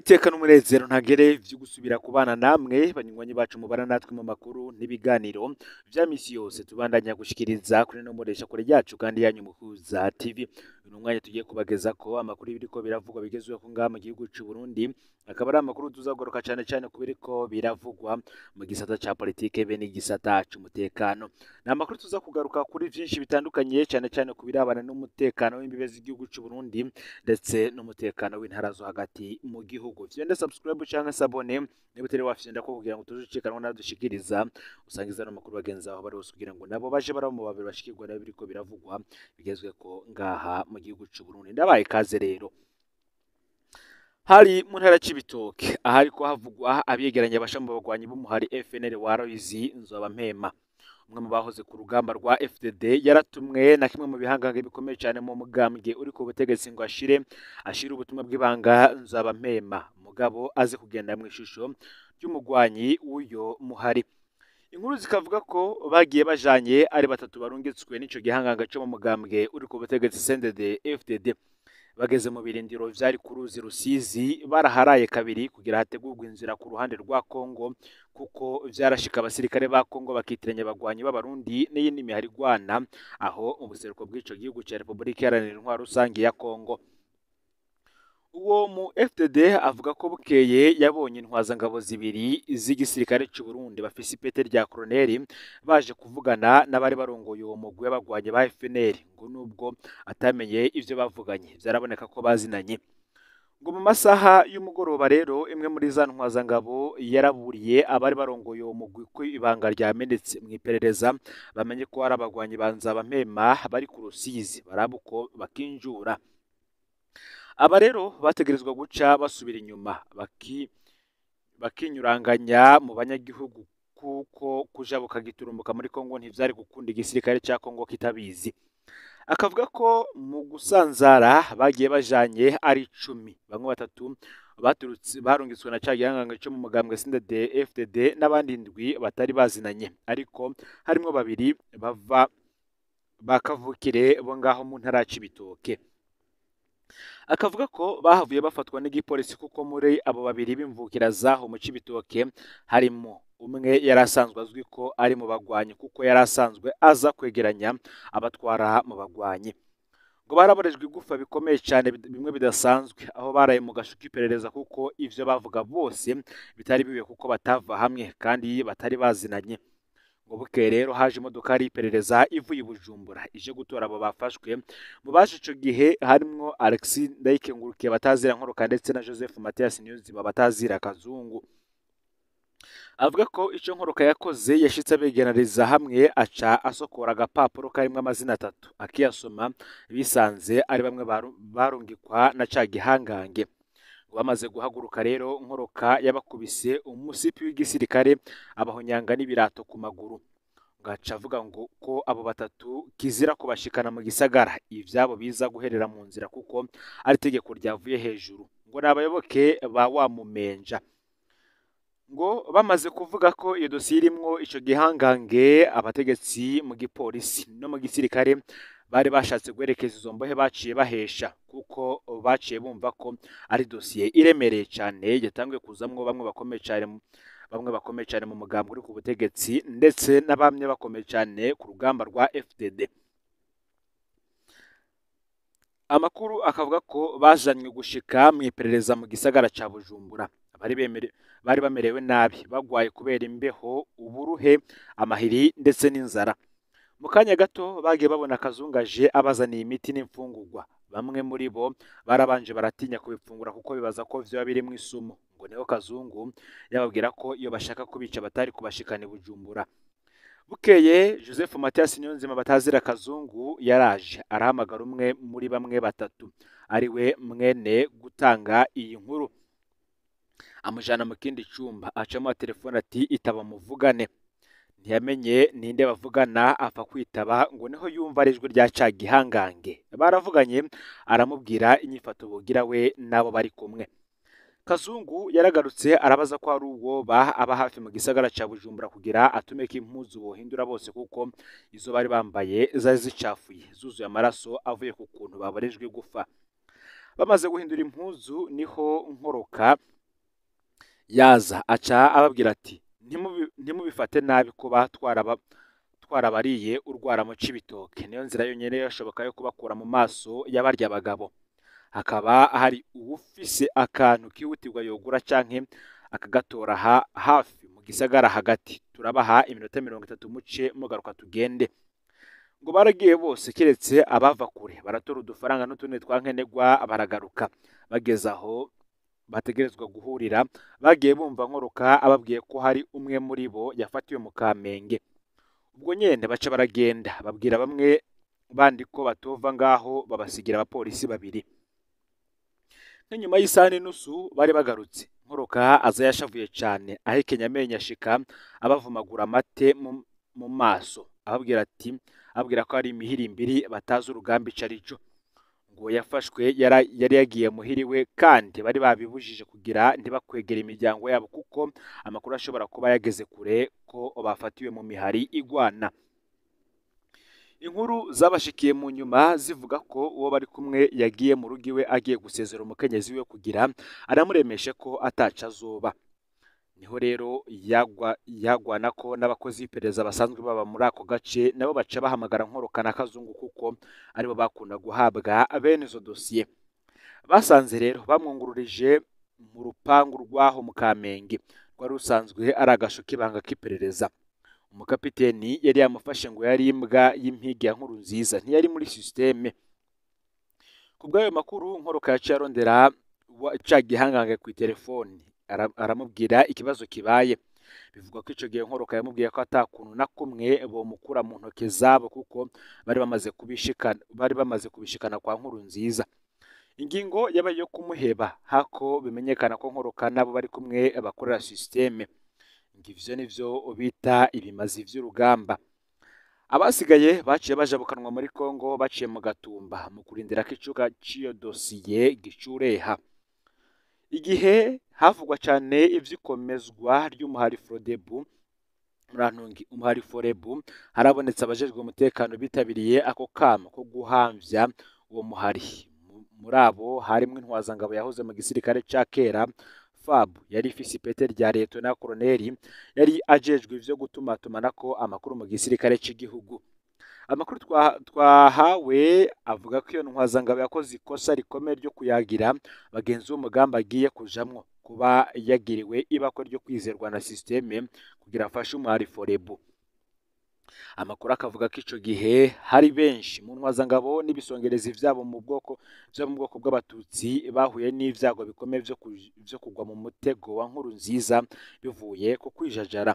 Niteka n'umunezero ntagere vyo gusubira kubana namwe banywanyi bacu mubana natwe mu makuru n'ibiganiro vya misi yose tubandanya gushikiriza kuri no muresha kure yacu kandi yanyu Muhuza TV. Uyu mwanya tugiye kubageza ko amakuru y'ibiriko biravugwa bigezweho ngaha mu gihugu c'u Burundi, akaba ari amakuru tuzagaruka cane cane ku biriko biravugwa mu gisata ca politike be n'igisata c'umutekano. Ni amakuru tuza kugaruka kuri vyinshi bitandukanye cane cane ku birabana n'umutekano w'imbibe z'igihugu c'u Burundi ndetse n'umutekano w'intara zo hagati mu gihugu. Vyende subscribe canke s'abonner niba utari wafyenda ko kugira ngo tuzucikanwa nadushikiriza usangiza no makuru bagenzi aho bari hose kugira ngo nabo baje barabo mu babiri bashikirwa nabo biriko biravugwa bigezweko ngaha mu gihugu c'u Burundi. Ndabaye kaze rero. Hari mu ntara c'Ibitoke ahariko havugwa abiyegeranya basha mu bagwanyi b'umuhari FNL wa Aloys Nzobamema, umwe mu bahoze ku rugamba rwa FDD, yaratumwe na kimwe mu bihangange bikomeye cyane mu mugambwe uri ku butegetsi ngo ashire ubutumwa bw'ibanga Nzobamema, mugabo aze kugenda mu ishusho ry'umugwanyi w'uyo muhari. Inkuru zikavuga ko bagiye bajanye ari batatu barungitswe n'ico gihangange co mu mugambwe uri ku butegetsi CNDD FDD. Bageze mu birindiro vyari ku ruzi Rusizi baraharaye kabiri kugira hategurwe inzira ku ruhande rwa Kongo, kuko vyarashika abasirikare ba Kongo bakitiranya abagwanyi b'Abarundi n'iyindi mihari igwana aho mu buseruko bw'ico gihugu ca Republika Iharanira Intwaro Rusangi ya Kongo. Uwo mu FDD avuga ko bukeye yabonye intwazangabo zibiri z'igisirikare c'u Burundi bafise ipete rya koroneri baje kuvugana n'abari barongoye uwo mugwi w'abagwanyi ba FNL, ngo nubwo atamenye ivyo bavuganye vyaraboneka ko bazinanye. Ngo mu masaha y'umugoroba rero imwe muri za ntwazangabo yaraburiye abari barongoye uwo mugwi ko ibanga ryamenetse mu iperereza, bamenye ko hari abagwanyi ba Nzabamema bari ku Rusizi baraba uko bakinjura. Aba rero bategerezwa guca basubira inyuma bakinyuranganya mu banyagihugu, kuko kujabuka giturumbuka muri Kongo ntivyari gukunda igisirikare ca Kongo kitabizi. Akavuga ko mu gusanzara bagiye bajanye ari 10, bamwe batatu baturutse barungitswe na ca gihangange co mu mugambwe CNDD FDD n'abandi 7 batari bazinanye, ariko harimwo babiri bava bakavukire bo ngaho mu ntara ya Cibitoke. Akavuga ko bahavuye bafatwa n'igipolisi kuko muri abo babiri b'imvukira zaho mu Cibitoke harimo umwe yari asanzwe azwi ko ari mu bagwanyi, kuko yari asanzwe aza kwegeranya abatwara mu bagwanyi. Ngo baraborejwe igufa bikomeye cyane bimwe bidasanzwe, aho baraye mu gasho k'iperereza kuko ivyo bavuga bose bitari biwe, kuko batava hamwe kandi batari bazinanye. Ngo bukeye rero haje imodoka yari iperereza ivuye i Bujumbura ije gutora abo bafashwe. Mu baje ico gihe harimwo Alexis Ndayikengurukiye batazira Nkoroka ndetse na Joseph Mathias Niyonzima batazira Kazungu. Avuga ko ico Nkoroka yakoze yashitse abegeraniriza hamwe aca asokora agapapuro karimwo amazina 3 akiyasoma, bisanze ari bamwe barungikwa na ca gihangange. Bamaze guhaguruka rero Nkoroka yabakubise umusipi w'igisirikare abahonyanga n'ibirato ku maguru. Ngaca avuga ngo ko abo batatu kizira kubashikana mu gisagara, ivyabo biza guherera mu nzira kuko ari itegeko ryavuye hejuru, ngo n'abayoboke ba wa mumenja. Ngo bamaze kuvuga ko iyo dosiye irimwo ico gihangange, abategetsi mu gipolisi no mu gisirikare bari bashatse guherekeza izo mbohe baciye bahesha, kuko baciye bumva ko ari dosiye iremereye cyane yatanguye kuzamwo bamwe bakomeye cyane mu mugambwe uri ku butegetsi ndetse n'abamye bakomeye cyane ku rugamba rwa FDD. Amakuru akavuga ko bajanywe gushika mu iperereza mu gisagara ca Bujumbura. Bari bamerewe nabi, bagwaye kubera imbeho, uburuhe, amahiri ndetse n'inzara. Mu kanya gato bagiye babona Kazungaje abazaniye imiti n'imfungurwa. Bamwe muri bo barabanje baratinya kubifungura kuko bibaza ko vyoba birimwo isumu. Ngo niho Kazungu yababwira ko iyo bashaka kubica batari kubashikana i Bujumbura. Bukeye Joseph Mathias Niyonzima batazira Kazungu yaraje arahamagara umwe muri bamwe batatu ari we mwene gutanga iyi nkuru, amujana mu kindi cumba, acamo telefone ati itaba muvugane. Ntiyamenye ninde bavugana, apfa kwitaba, ngo niho yumva ari ijwi rya ca gihangange. Baravuganye aramubwira inyifato bogira we nabo bari kumwe. Kazungu yaragarutse arabaza ko ari uwo aba hafi mu gisagara ca Bujumbura kugira atumeke impuzu bohindura bose, kuko izo bari bambaye zari zicafuye zuzuye amaraso avuye ku kuntu baborejwe gufa. Bamaze guhindura impuzu niho Nkoroka Yaza aca ababwira ati ntimubifate nabi kuba twarabariye urwara mu Cibitoke, niyo nzira yonyene yashoboka yo kubakura mu maso y'abarya bagabo. Hakaba hari uwufise akantu kihutirwa yogura canke akagatora hafi mu gisagara hagati, turabaha iminota 30 muce mugaruka tugende. Ngo baragiye bose keretse abava kure, baratora udufaranga n'utundi twa nkenerwa baragaruka. Bageze aho bategerezwa guhurira, bagiye bumva Nkoroka ababwiye ko hari umwe muri bo yafatiwe mu Kamenge. Ubwo nyene baca baragenda babwira bamwe bandi ko batova ngaho, babasigira abapolisi babiri. Nk'inyuma y'isaha n'inusu bari bagarutse. Nkoroka aza yashavuye cane, ahekenya amenyo ashika abavumagura amate mu maso, ababwira ko ari imihirimbiri batazi urugamba ico arico. Ngo yafashwe yari yagiye muhiriwe, kandi bari babibujije kugira ntibakwegera imiryango yabo, kuko amakuru ashobora kuba yageze kure ko bafatiwe mu mihari igwana. Inkuru zabashikiye mu nyuma zivuga ko uwo bari kumwe yagiye mu rugo iwe agiye gusezera umukenyezi we kugira aramuremeshe ko ataca azoba. Niho rero yagwana ko n'abakozi b'iperereza basanzwe baba muri ako gace nabo baca bahamagara Nkoroka na Kazungu, kuko aribo bakunda guhabwa bene izo dosiye. Basanze rero bamwungururije mu rupangu rw'aho mu Kamenge, rwari rusanzwe ari agasho k'ibanga k'iperereza. Umukapiteni yari yamufashe ngo yari imbwa y'impigi ya Nkurunziza, ntiyari muri systeme. Kubw'ayo makuru Nkoroka yaciye arondera ca gihangange kw'iterefoni, aramubwira ikibazo kibaye. Bivugwa ko ico gihe Nkoroka yamubwiye ko atakuntu na kumwe bomukura mu ntoke zabo, kuko bari bamaze kubishikana kwa Nkurunziza. Ingingo yabaye yo kumuheba hako bimenyekana ko Nkoroka nabo bari kumwe bakorera systeme. Ngivyo nivyo bita ibimazi vy'urugamba. Abasigaye baciye bajabukanwa muri Kongo baciye mu Gatumba mu kurindira ko icuka c'iyo dosiye gicureha. Igihe havugwa cane ivyikomezwa ry'umuhari Frodebu, umuhari Forebu, harabonetse abajejwe umutekano bitabiriye ako kamo ko guhamvya uwo muhari. Muri abo harimwo intwazangabo yahoze mu gisirikare ca kera FAB, yari ifise ipete rya Liyetona Koloneli, yari ajejwe ivyo gutumatumanako amakuru mu gisirikare c'igihugu. Amakuru twahawe avuga ko iyo ntwazangabo yakoze ikosa rikomeye ryo kuyagira bagenzi b'umugambi agiye kujamwo, kuba yagiriwe ibakwe ryo kwizerwa na systeme kugira afashe umuhari Forebu. Amakuru akavuga ko ico gihe hari benshi mu ntwazangabo n'ibisongerezi vyabo mu bwoko bw'abatutsi bahuye n'ivyago bikomeye vyo kugwa mu mutego wa Nkurunziza bivuye ku kwijajara.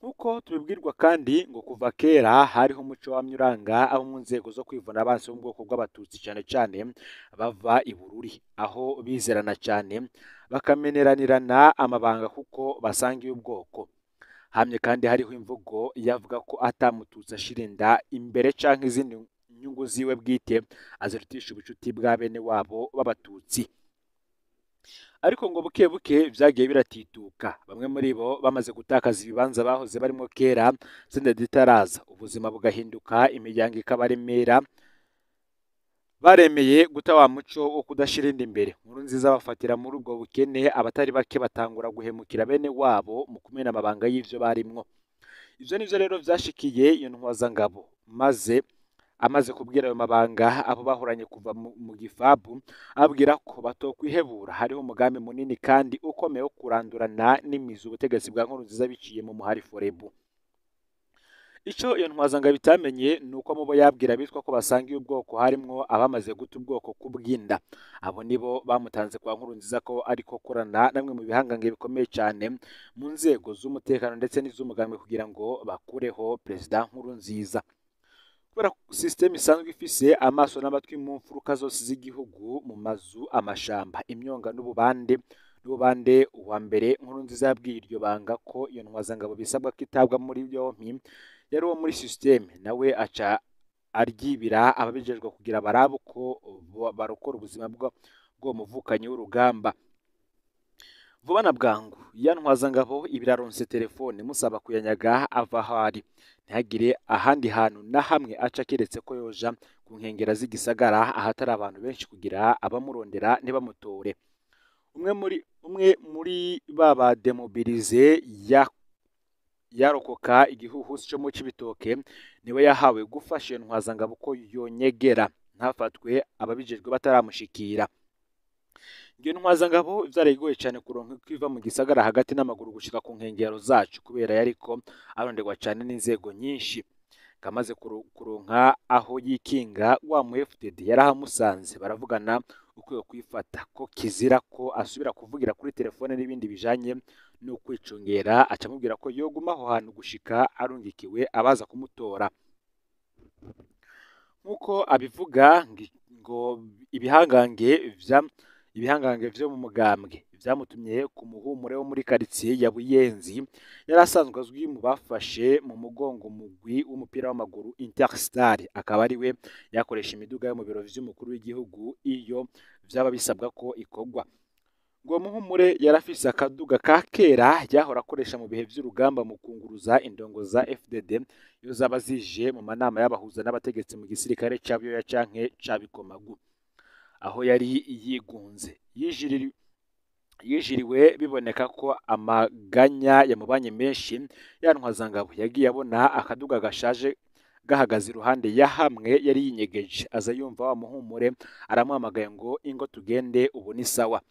Nkuko tubibwirwa kandi ngo kuva kera hariho umuco wamye uranga abo mu nzego zo kwivuna abansi bo mu bwoko bw'abatutsi, cane cane bava i Bururi, aho bizerana cane bakameneranirana amabanga kuko basangiye ubwoko. Hamye kandi hariho imvugo yavuga ko atamututsi ashira inda imbere canke izindi nyungu ziwe bwite azirutisha ubucuti bwa bene wabo b'abatutsi. Ariko ngo buke buke vyagiye biratituka, bamwe muri bo bamaze gutakaza ibibanza bahoze barimo kera CNDD itaraza, ubuzima bugahinduka, imiryango ikabaremera, baremeye guta wa muco wo kudashira inda imbere. Nkurunziza bafatira muri ubwo bukene, abatari bake batangura guhemukira bene wabo mu kumena amabanga y'ivyo barimwo. Ivyo nivyo rero vyashikiye iyo ntwazangabo, maze amaze kubwira ayo mabanga abo bahoranye kuva mu gifabu, ababwira ko batokwihebura, hariho umugambi munini kandi ukomeye wo kurandurana n'imizi ubutegetsi bwa Nkurunziza biciye mu muhari Forebu. Ico iyo ntwazangabo itamenye nuko mubo yabwira bitwa ko basangiye ubwoko harimwo abamaze guta ubwoko kubw'inda. Abo nibo bamutanze kwa Nkurunziza ko ariko korana namwe mu bihangange bikomeye cane mu nzego z'umutekano ndetse n'iz'umugambi kugira ngo bakureho Perezida Nkurunziza. Kubera systeme isanzwe ifise amaso n'amatwi mu mfuruka zose z'igihugu, mu mazu, amashamba, imyonga n'ububande, uwa mbere Nkurunziza yabwiye iryo banga ko iyo ntwazangabo bisabwa ko itabwa muri yompi yari uwo muri systeme, nawe aca aryibira ababijejwe kugira barabe uko barokora ubuzima bw'uwo muvukanyi w'urugamba. Vuba na bwangu ya ntwazangabo ibiraronse telefone musaba kuyanyaga ava aho ari, ntihagire ahandi hantu na hamwe aca keretse ko yoja ku nkengera z'igisagara ahatari abantu benshi kugira abamurondera ntibamutore. Umwe muri ba démobilisés yarokoka igihuhusi cyo mu Cibitoke niwe yahawe gufasha iyo ntwazangabo ko yonyegera ntafatwe ababijejwe bataramushikira. Iyo ntwazangabo vyarayigoye cane kuronka uko iva mu gisagara hagati n'amaguru gushika ku nkengero zaco, kubera yariko aronderwa cane n'inzego nyinshi. Kamaze kuronka aho yikinga, wa mu FDD yarahamusanze, baravugana uko yokwifata, ko kizira ko asubira kuvugira kuri telefone n'ibindi bijanye no kwicungera. Aca amubwira ko yoguma aho hantu gushika arungikiwe abaza kumutora. Nk'uko abivuga, ngo ibihangange vyo mu mugambwe vyamutumye ku muhumure wo muri quartier ya Buyenzi. Yari asanzwe azwi mu bafashe mu mugongo umugwi w'umupira w'amaguru Interstar, akaba ari we yakoresha imiduga yo mu biro vy'umukuru w'igihugu iyo vyaba bisabwa ko ikorwa. Ngo muhumure yarafise akaduga ka kera yahora akoresha mu bihe vy'urugamba mu kunguruza indongo za FDD iyo zaba zije mu manama y'abahuza n'abategetsi mu gisirikare ca Buyoya canke ca Bikomagu. Aho yari yigunze yijiriwe, biboneka ko amaganya yamubanye menshi, ya ntwazangabo yagiye abona akaduga gashaje gahagaze iruhande ya hamwe yari yinyegeje, aza yumva wa muhumure aramuhamagaye ngo ingo tugende, ubu ni sawa.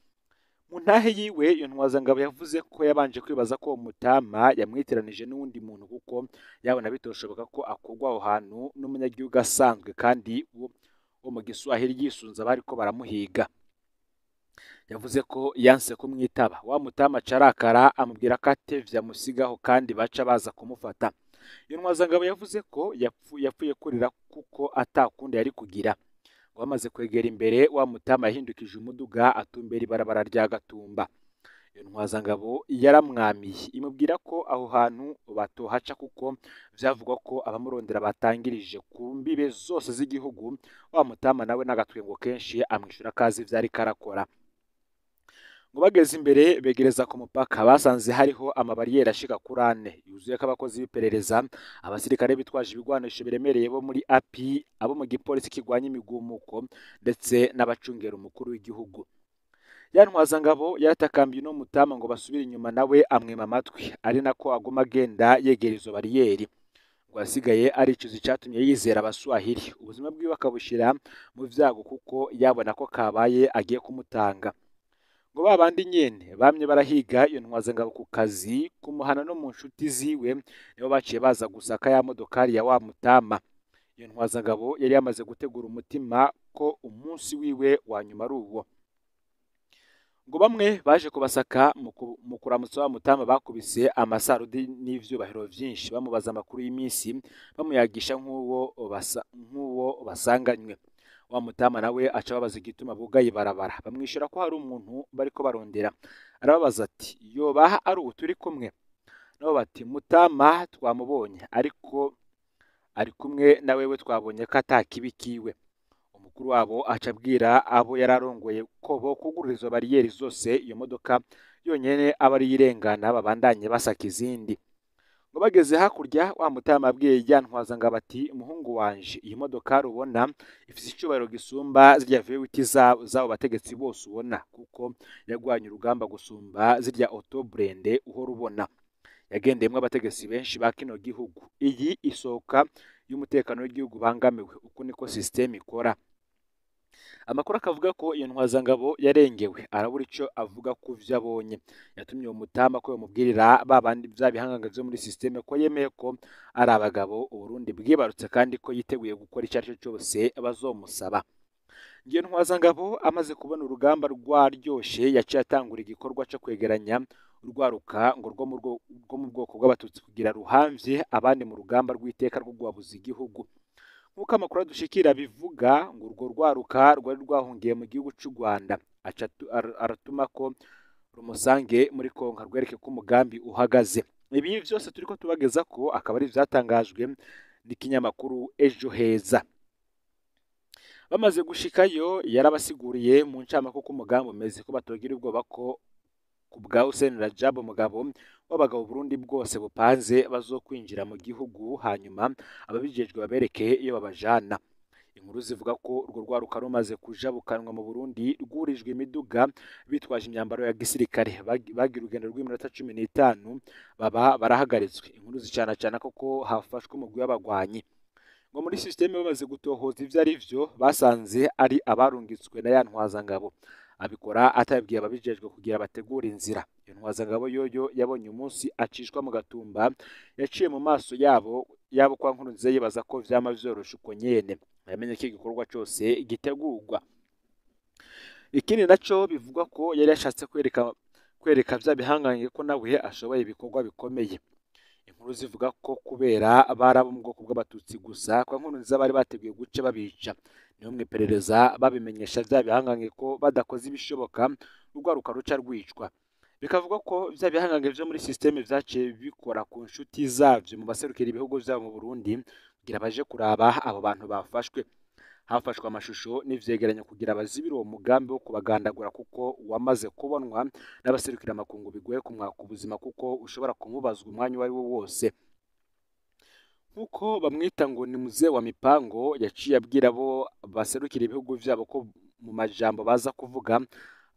Mu ntahe yiwe, iyo ntwazangabo yavuze ko yabanje kwibaza ko uwo mutama yamwitiranije n'uwundi muntu, kuko yabona bitoshoboka ko akurwa aho hantu n'umunyagihugu asanzwe kandi wo mu Giswahili yisunze abariko baramuhiga. Yavuze ko yanse kumwitaba, wa mutama aca arakara amubwira ko atevye amusigaho kandi baca baza kumufata. Iyo ntwazangabo yavuze ko yapfuye kurira kuko atakundi yari kugira. Ngo bamaze kwegera imbere, wa mutama yahindukije umuduga atumbera ibarabara rya Gatumba. Iyo ntwazangabo yaramwamiye imubwira ko aho hantu batohaca, kuko vyavugwa ko abamurondera batangirije ku mbibe zose z'igihugu. Wa mutama nawe n'agatwengo kenshi amwishura ko azi ivyo ariko arakora. Ngo bageze imbere begereza ku mupaka, basanze hariho amabariyeri ashika kuri ane yuzuyeko abakozi b'iperereza, abasirikare bitwaje ibigwanisho biremereye bo muri API, abo mu gipolisi kirwanya imigumuko, ndetse n'abacungera umukuru w'igihugu. Ya ntwazangabo yaratakambiye uno mutama ngo basubire inyuma, nawe amwima amatwi, ari nako aguma agenda yegera izo bariyeri. Ngo asigaye aricuza icatumye yizera abaswahili, ubuzima bwiwe akabushira mu vyago, kuko yabona ko kabaye agiye kumutanga. Ngo ba bandi nyene bamye barahiga iyo ntwazangabo ku kazi, kumuhana no mu nshuti ziwe, nibo baciye baza gusaka ya modokari ya wa mutama. Iyo ntwazangabo yari yamaze gutegura umutima ko umunsi wiwe wa nyuma ari uwo. Ngo bamwe baje kubasaka mu kuramutsa wa mutama bakubise amasarudi n'ivyubahiro vyinshi, bamubaza amakuru y'iminsi, bamuyagisha nk'uwo basanganywe. Wa mutama nawe aca ababaza igituma bugaye ibarabara, bamwishura ko hari umuntu bariko barondera. Arababaza ati yoba ari ubu turi kumwe? Nabo bati mutama twamubonye, ariko ari kumwe na wewe, twabonye ko ata kibi kiwe. Umukuru wabo aca abwira abo yararongoye ko bo kugurura izo bariyeri zose, iyo modoka yonyene aba ariyo irengana, babandanye basaka izindi. Ngo bageze hakurya, wa mutama abwiye ya ntwazangabo ati muhungu wanje, iyi modokari ubona ifise icubahiro gisumba zirya V8 z'abo bategetsi bose ubona, kuko yagwanye urugamba gusumba zirya auto blindé uhora ubona. Yagendeyemwo abategetsi benshi ba kino gihugu. Iyi isohoka y'umutekano w'igihugu bangamiwe, uku niko système ikora. Amakuru akavuga ko iyo ntwazangabo yarengewe, arabura ico avuga ku vyo abonye. Yatumye uwo mutama ko yomubwirira ba bandi vya bihangange vyo muri système ko yemeye ko ari abagabo Uburundi bwibarutse, kandi ko yiteguye gukora ico arico cose bazomusaba. Iyo ntwazangabo amaze kubona urugamba rwaryoshe, yaciye atangura igikorwa co kwegeranya urwaruka ngo rwo mu bwoko bw'abatutsi kugira ruhamvye abandi mu rugamba rw'iteka rwo guhabuza igihugu. Nk'uko amakuru adushikira bivuga, ngo urwo rwaruka rwari rwahungiye mu gihugu c'u Rwanda, aca aratuma ko rumusange muri Kongo rwereke ko umugambi uhagaze. Ibi vyose turiko tubageza ko akaba ari ivyatangajwe n'ikinyamakuru Ejo Heza. Bamaze gushikayo, yarabasiguriye mu ncamake uko umugambi umeze, ko batogira ubwoba, ko ku bwa Hussein Rajab, umugabo w'abagabo Burundi bwose bupanze, bazokwinjira mu gihugu, hanyuma ababijejwe babereke iyo babajana. Inkuru zivuga ko urwo rwaruka rumaze kujabukanwa mu Burundi rwurijwe imiduga bitwaje imyambaro ya gisirikare, bagira urugendo rw'iminota 15 baba barahagaritswe. Inkuru zicanacana koko hafashwe umugwi w'abagwanyi. Ngo muri systeme bamaze gutohoza ivyo ari vyo, basanze ari abarungitswe na ya ntwazangabo, abikora atabibwiye ababijejwe kugira bategure inzira. Iyo ntwazangabo yoyo yabonye umunsi acishwa mu Gatumba, yaciye mu maso yabo yabo kwa Nkurunziza yibaza ko vyama vyoroshe uko nyene, yamenye ko igikorwa cose gitegurwa. Ikindi naco bivugwa ko yari yashatse kwereka vya bihangange ko nawe ashoboye ibikorwa bikomeye. Inkuru zivuga ko kubera bari abo mu bwoko bw'Abatutsi gusa, kwa Nkurunziza bari bateguye guca babica. Niho mw'iperereza babimenyesha vya bihangange ko badakoze ibishoboka urwaruka ruca rwicwa. Bikavugwa ko vya bihangange vyo muri systeme vyaciye bikora ku nshuti zavyo mu baserukira ibihugu vyabo mu Burundi kugira baje kuraba abo bantu bafashwe. Hafashwe amashusho n'ivyegeranyo kugira bazibire uwo mugambi wo kubagandagura, kuko wamaze kubonwa n'abaserukira amakungu bigoye kumwaka ubuzima, kuko ushobora kumubazwa umwanya uwo ari wo wose. Nkuko bamwita ngo ni mzee wa mipango, yaciye abwira abo baserukira ibihugu vyabo ko mu majambo baza kuvuga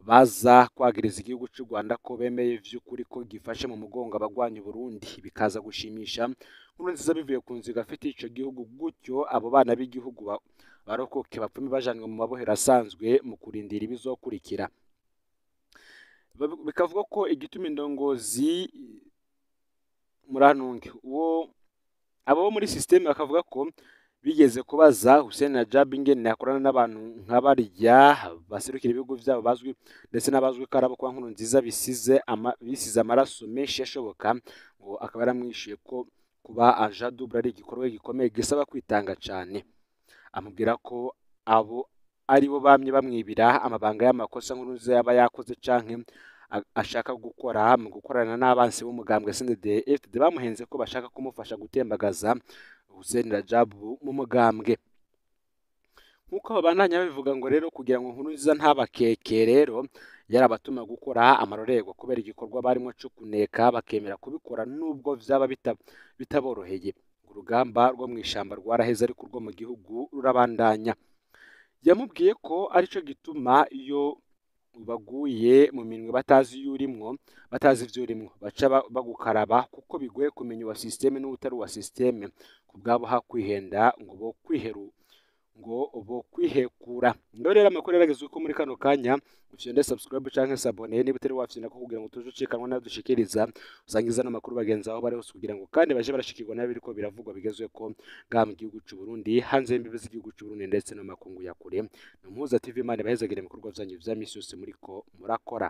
baza kwagiriza igihugu c'u Rwanda ko bemeye vy'ukuri ko gifashe mu mugongo abagwanya Burundi, bikaza gushimisha Nkurunziza bivuye ku nziga afite ico gihugu. Gutyo abo bana b'igihugu barokoke bapfume bajanwe mu mabohero asanzwe mu kurindira ibizokurikira. Bikavuga ko igituma indongozi murantunge uwo abo muri systeme bakavuga ko bigeze kubaza Hussein Rajab ingene akorana n'abantu nka barya baserukira ibihugu vyabo bazwi ndetse n'abazwi ko arabo kwa Nkurunziza bisize amaraso menshi yashoboka, ngo akaba yaramwishuye ko kuba agent double ari igikorwa gikomeye gisaba kwitanga cane. Amubwira ko abo aribo bamye bamwibira amabanga y'amakosa Nkurunziza yaba yakoze canke ashaka gukora mu gukorana n'abansi b'umugambwe CNDD-FDD bamuhenze ko bashaka kumufasha gutembagaza Hussein Rajab mu mugambwe. Nkuko babandanya babivuga ngo rero kugira ngo Nkurunziza ntabakeke rero yarabatuma gukora amarorerwa kubera igikorwa barimo co kuneka, bakemera kubikora nubwo vyaba bitaboroheye. Urugamba rwo mw'ishamba rwaraheze ariko urwo mu gihugu rurabandanya. Yamubwiye ko arico gituma iyo baguye mu minwe batazi iyo urimwo, batazi ivyo urimwo, baca bagukaraba kuko bigoye kumenya uwa systeme n'uwutari uwa systeme. Kubwabo hakwihenda ngo bo kwiheru ngo bo kwihekura. Ngaho rero amakuru yaragezwe ko muri kano kanya ufyonde subscribe canke s'abonner niba utari wafyonda ko kugira ngo tuje ucikanwa n'adushikiriza, usangiza n'amakuru bagenzi aho bari hose kugira ngo kandi baje barashikirwa nabi biriko biravugwa bigezwe ko ngaha mu gihugu c'u Burundi, hanze y'imbibe z'igihugu c'u Burundi ndetse no makungu ya kure. Ni Muhuza TV, Imana ibahezagire mu bikorwa vyanyu vya misi yose muriko murakora.